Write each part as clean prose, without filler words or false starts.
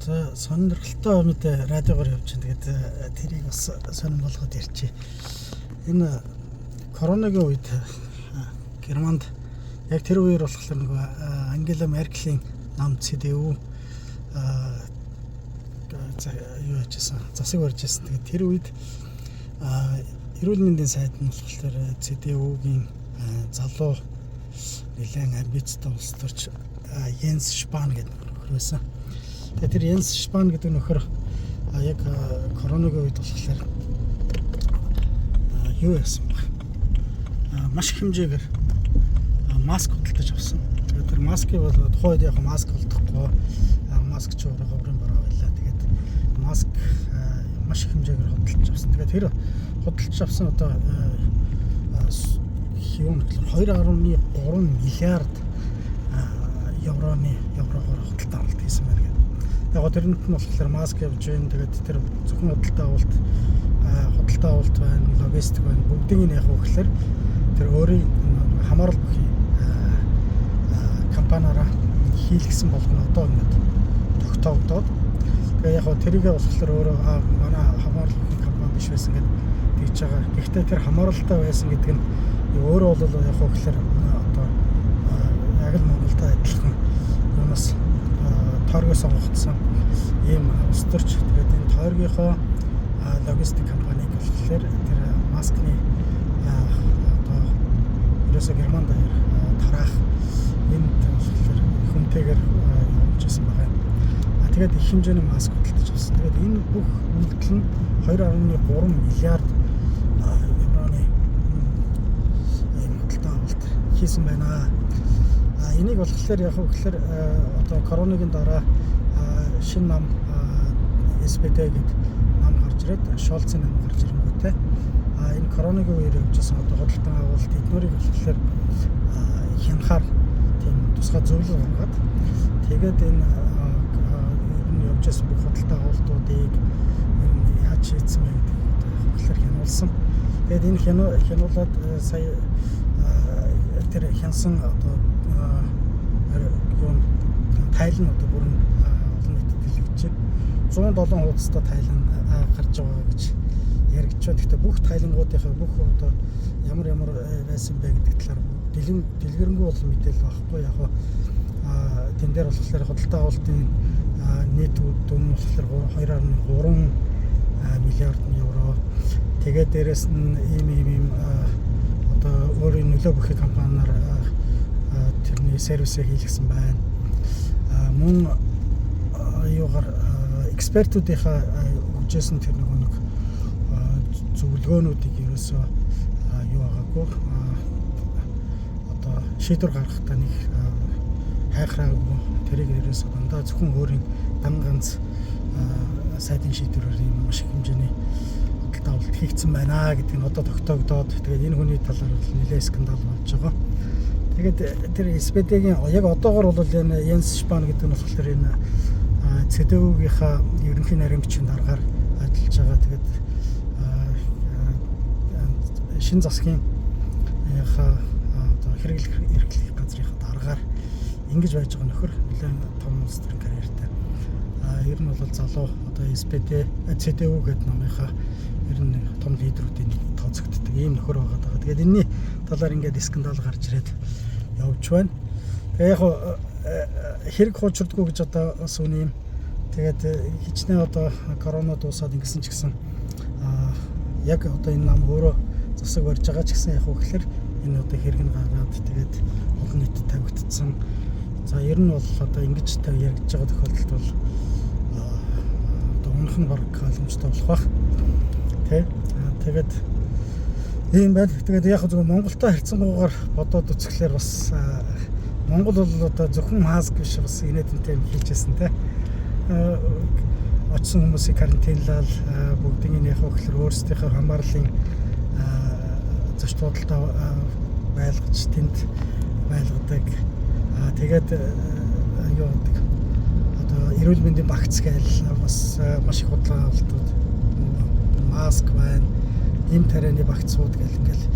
За, сонирхолтой мэдээ радиогоор явж байна. Тэгээд тэрийг бас сонирн болгоод ярьчих. Энэ коронагийн үед Германд яг тэр үеэр болохоор нөгөө Ангела Меркелийн нам CDU юу яжсэн, засаг барьж байсан. Тэгээд тэр үед эрүүл мэндийн сайд нь болохоор CDU-гийн залуу нэлээд амбицтай улс төрч Йенс Шпан гэдэг нөхөр байсан. Тэгээд тэр Йенс Шпан гэдэг нөхөр яг коронагийн үед болохоор юу яасан бэ? Маш их хэмжээгээр маск худалдаж авсан. Тэгээд тэр маскыг бол тухайн үед яг маск олдохгүй, маск ч өөрөө ховрын бараа байлаа. Тэгээд маск маш их хэмжээгээр худалдаж авсан. Тэгээд тэр худалдаж авсан одоо юу нөхөр 2.3 миллиард евроны еврогоор худалдаа авалт хийсэн байна гэдэг. Яг тэрэнд нь болохоор маск явж байна. Тэгээд тэр зөвхөн худалдаа авалт байна, логистик байна. Бүгдийг нь яг гэхээр тэр өөрийн хамаарал бүхий компаниараа хийлгсэн болгоно одоо ингээд тогтоогдоод, тэгээ яг тэрийгээ болохоор өөрөө манай хамаарал бүхий компани биш байсан гэдээ тэгж байгаа. Гэхдээ тэр хамааралтай байсан гэдэг нь өөрөө бол яг гэхээр одоо яг л Монголд адилхан юунаас тойргоо сонгогдсон ийм улс төрч. Тэгээд энэ тойргийнхоо логистик компаниг болохоор тэр маскны одоо ерөөсөө Герман даяар тараах энд болохоор хүнтэйгээр явуулж исэн байгаа юм. Тэгээд их хэмжээний маск худалдаж авсан. Тэгээд энэ бүх үйлдэл нь 2.3 миллиард евроны ийм худалдаа авалт хийсэн байна. Энийг болохоор яг гэхээр одоо коронагийн дараа шинэ нам SPD гэдэг нам гарч ирээд, Шолцын нам гарч ирэнгүүтээ энэ коронагийн үеэр явж байсан одоо худалдан авалт эднүрийг болохоор хянахаар тийм тусгай зөвлөл гаргаад, тэгээд энэ ер нь явж байсан бүх худалдан авалтуудыг ер нь яаж хийцэн бэ гэдэг одоо гэхээр хянуулсан. Тэгээд энэ хянуулаад сая тэр хянсан одоо юу тайл нь одоо бүрэн олон нийтэд дэлгэж 107 хуудастай тайлан гарч байгаа гэж яригдж байна. Гэхдээ бүх тайлангуудынхаа бүх одоо ямар ямар байсан бэ гэдэг талаар дэлгэрэнгүй бол мэдээлэл байхгүй. Яг тэн дээр болохоор худалдаа авалтын нийт дүн болохоор 2.3 миллиард евро. Тэгээд дээрэс нь ийм ийм ийм одоо өөрийн нөлөө бүхий компаниар тэрний сервисээ хийлгсэн байна. Мөн юугаар экспертүүдийнхаа өгжсэн тэр нөгөө нэг зөвлөгөөнүүдийг ерөөсөө юу байгаагүй, одоо шийдвэр гаргахдаа нэг хайхраагүй, тэрийг ерөөсөө дандаа зөвхөн өөрийн дан ганц сайдын шийдвэрээр ийм маш их хэмжээний худалдаа авалт хийгдсэн байна гэдэг нь одоо тогтоогдоод, тэгээд энэ хүний талаар бол нэлээд скандал болж байгаа. Тэгээд тэр SPD-гийн яг одоогор бол энэ Йенс Шпан гэдэг нь болохоор энэ CDU-гийнхаа ерөнхий нарийн бичгийн даргаар ажиллаж байгаа. Тэгээд шин засгийн одоо хэрэглэх эрхлэх газрынхаа даргаар ингэж байж байгаа нөхөр нэлээд том улс төрийн карьертай. Ер нь бол залуу одоо SPD, CDU гэдэг намынхаа ер нь том лидерүүдийн нэг тооцогддог ийм нөхөр байгаа даа. Тэгээд энэний талаар ингээд скандал гарч ирээд явж байна. Тэгээ яг хэрэг хуучирдгүй гэж одоо бас үний юм. Тэгээд хичнээн одоо корона дуусаад ингэсэн ч гэсэн яг одоо энэ нам өөрөө засаг барьж байгаа ч гэсэн яг гэхээр энэ одоо хэрэг нь гараад, тэгээд олон нийтэд тавигдсан. За, ер нь бол одоо ингэж яригдж байгаа тохиолдолд бол одоо унах нь баг ойлгомжтой болох байх. Тэ. Тэгээд ийм байна. Тэгээд яг зөвхөн Монголтой харьцангуйгаар бодоод үзэхлээр бас Монгол бол одоо зөвхөн маск биш, бас инээдэнтэй юм хийжсэн, тэ. Очсон хүмүүсийг карантинлал, бүгдийг нь яг гэхэлэр өөрсдийнхөө хамаарлын зочд буудалдаа байлгаж, тэнд байлгадаг. Тэгээд юу гэдэг одоо эрүүл мэндийн багц гээл бас маш их худлаа авалтууд, маск байна, эм тарианы багцууд гэл ингээл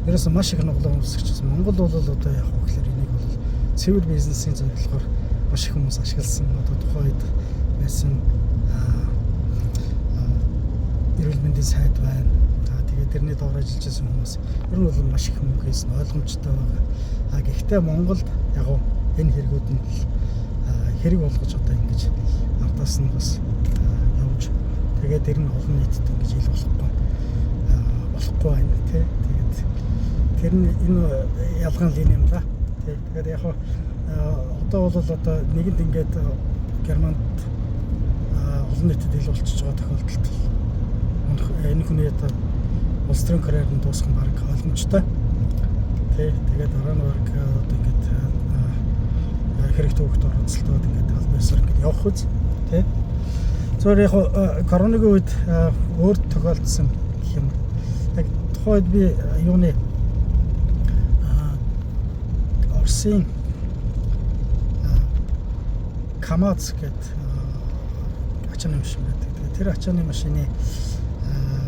ерөөсөө маш их нуглаа өмсгчсэн. Монгол бол одоо яг гэхэлэр энийг бол цэвэр бизнесийн зорилгоор маш их хүмүүс ашигласан. Одоо тухайн үед байсан эрүүл мэндийн сайд байна. Тэгээд тэрний доор ажиллаж байсан хүмүүс ер нь бол маш их мөнгө хийсэн, ойлгомжтой байгаа. Гэхдээ Монголд яг уу энэ хэрэгүүд нь хэрэг болгож одоо ингэж ардаас нь бас явж, тэгээд тэр нь олон нийтэд ингэж ил болохгүй байна тий. Тэгээд тэр нь энэ ялгаан л энэ юм да. Тий. Тэгээд яг одоо бол одоо нэгэнд ингээд Германд олон нийтэд ил болчихж байгаа тохиолдолд энэ хүний одоо улс төрийн карьер нь дуусах нь баг ойлгомжтой. Тий. Тэгээд дараа нь баг одоо ингээд хэрэг төвөгт оролцолтоод ингээд аль биесээр ингээд явах үз. Тий. Зүгээр яг коронагийн үед өөр тохиолдсон гэх юм. Яг тухайн үед би юуны Оросын КАМАЗ гэдэг ачааны машин байдаг. Тэгээд тэр ачааны машины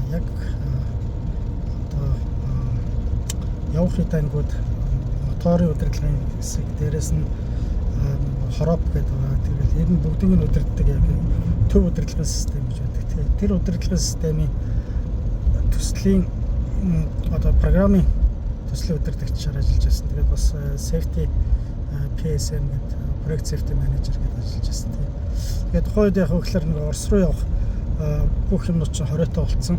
яг одоо явах ангууд моторын удирдлагын хэсэг, дээрэс нь хороп гэдэг байгаа. Тэгэл ер нь бүгдийг нь удирддаг яг төв удирдлагын систем гэж байдаг. Тэгээд тэр удирдлагын системийн төслийн одоо программын төслийн удирдагчаар ажиллаж байсан. Тэгээд бас safety PSM гэдэг project safety manager гэдэг ажиллаж байсан. Тэгээд тухайн үед яг гэхээр нэг Орос руу явах бүх юмнууд чинь хориотой болцсон.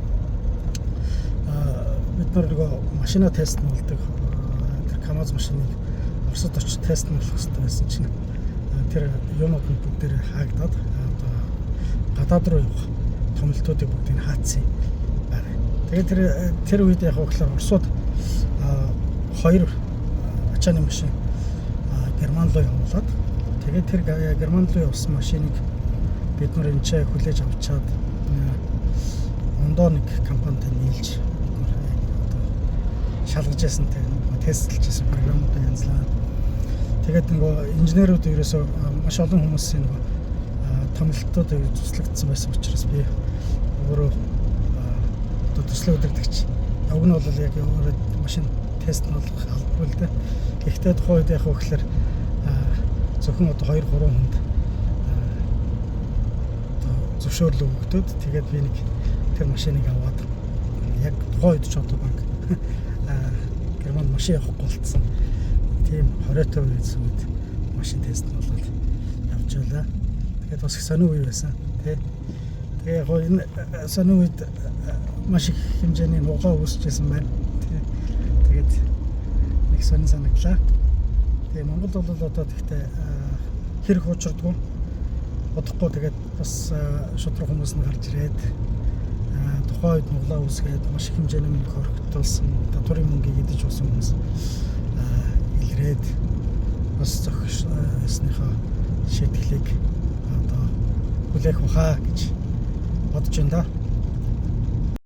Бид нар нөгөө машина тест нь болдог. Тэр КАМАЗ машиныг Оросд очиж тест нь болох хэрэгтэй байсан чинь тэр юунууд нь бүгдээрээ хаагдаад одоо гадаад руу явах томилтуудыг бүгдийг хаацсан байна. Тэгээд тэр үед яг гэхээр Оросууд хоёр ачааны машин Герман руу явуулаад, тэгээд тэр Герман руу явсан машиныг бид нар энэ ч хүлээж авчаад ондоо нэг компанитай нийлж бид нар одоо шалгаж ясан, тестлж ясан, програмуудаа янзлаа. Тэгээд нөгөө инженерүүд ерөөсөө маш олон хүмүүсийн нөгөө томилтууд туслагдсан байсан учраас би өөрөө одоо төслийн удирдагч. Уг нь бол яг өөрөө машин тест нь болох албагүй л дээ. Гэхдээ тухайн үед яг гэхээр зөвхөн одоо 2 3 хүнд одоо зөвшөөрөл өгөгдөд, тэгээд би нэг тэр машиныг аваад яг тухайн үед ч одоо баг Германд машин явахгүй болцсон. Тийм хориотой байсан үед машин тест нь болоод явж байлаа. Тэгээд бас их сонин үе байсан тий. Тэгээ яг энэ сонин үед маш их хэмжээний нугаа үүсчихсэн байна. Тий. Тэгээд нэг сонин санагдлаа. Тэгээ Монгол бол одоо тэгтээ хэрэг хуучирдгүй. Удахгүй тэгээд бас шудраг хүмүүс нь гарч ирээд тухайн үед нуглаа үүсгээд маш их хэмжээний мөнгө хоригдуулсан, татварын мөнгийг идэж уусан хүмүүс илрээд бас зохисныхоо шийтгэлийг одоо хүлээх баха гэж бодож байна да.